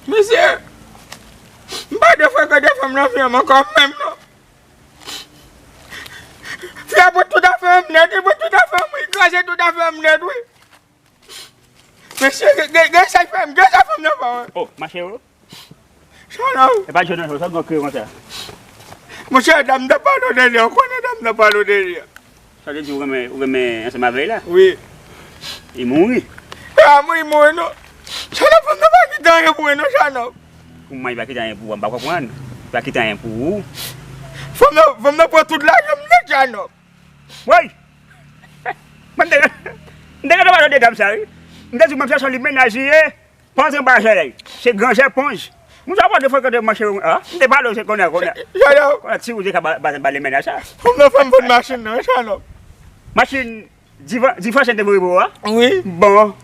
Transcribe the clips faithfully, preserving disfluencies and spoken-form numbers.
Mesye, m pa dwe frekante fanm nan fi an ankò menm non. Fi a pran tout afè m nèt, li pran tout afè m, li kraze tout afè m nèt, wi. Mesye, gen, gen, gen sa k fè m, gen sa fanm nan fè m. Oh, mache yo. Shalom. E pa jwenn anjou, sa gon kriye konsa. Monchè, dam nan pale de li, ou konnen dam nan pale de li. Sa vle di ou renmen, ou renmen ansanm avè l la? Wi. Li mouri? E pa mouri, mouri non. Shalom, fanm nan pa kite anyen pou mwen non, Shalom. Kouman li pa kite anyen pou ou? M pa konprann. Li pa kite anyen pou ou? Fanm nan, fanm nan pran tout lajan m nèt, Shalom. Woy! Mwen m te, m te gentan pale de dam sa, wi. M te di, mwen, fason li mennaj li ye, panz anba zèl. Se gran zèponj. Moun sa pa de frekante manche, a? M te pale, se konnen, konnen. Shalom. Konnen, ti ou te ka ba, ba, ba le mennaj sa. Fanm nan fè m vann machin nan, Shalom. Machin, divan, divan se te voye pou ou a? Wi. Bon.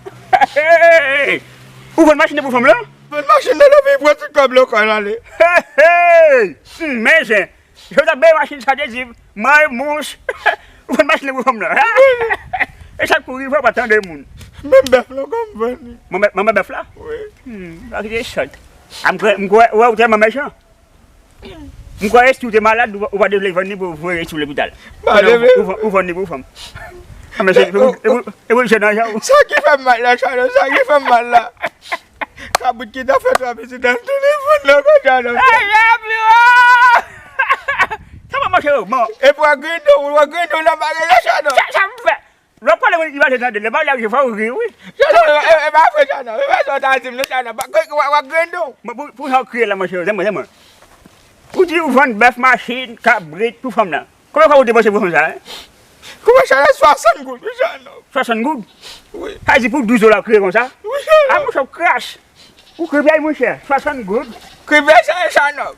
Ou vann machin nan pou fanm lan? Vann machin nan, epi pran tout kòb lekòl ale. Hey, hey! Hmm, men jen. Jodi a bay machin sa de div, may mouch. Ou vann machin pou fanm nan. E sa k pou rive, ou pa tande moun. Menm bèf la, kòman m vann li? Manman, manman bèf la? Wi. Hmm, pa kite chat. A, m kwè, m kwè, wè, ou tèlman mechan. M kwè si ou te malad, ou, ou pa te vle vann li pou voye sou lopital. Ou, ou, ou vann li pou fanm. A, men se, e pou, e pou, e pou l jwenn nan jan ou. Sa ki fè m mal la, Shalom, sa ki fè m mal la. Kabrit ki ta fè twa pitit nan telefòn nan konsa non. Ay, Shalom! Sa pa mache yo, bon. E pou w griyen w, w griyen w nan bagay la, Shalom. Sa, sa m fè. Lè w pale, mwen imajine tande, lè bagay la rive, fò w ri, wi. Shalom, e, e, e pa vre, Shalom. E pa sa w ta di m, non, Shalom. W, w griyen w. Mwen, pou, pou sa w kriye la, monchè, se mwen, se mwen. Ou di ou vann bèf, machin, kabrit pou fanm nan. Konbyen fwa ou depanse pou fanm sa, en? Kouman sa la, swasant goud, wi, Shalom. Swasant goud? Wi. Sa di pou douz dola w kriye konsa? Wi, Shalom. A, monchè, w kras. Ou kriye, monchè, swasant goud. Kriye sa, Shalom.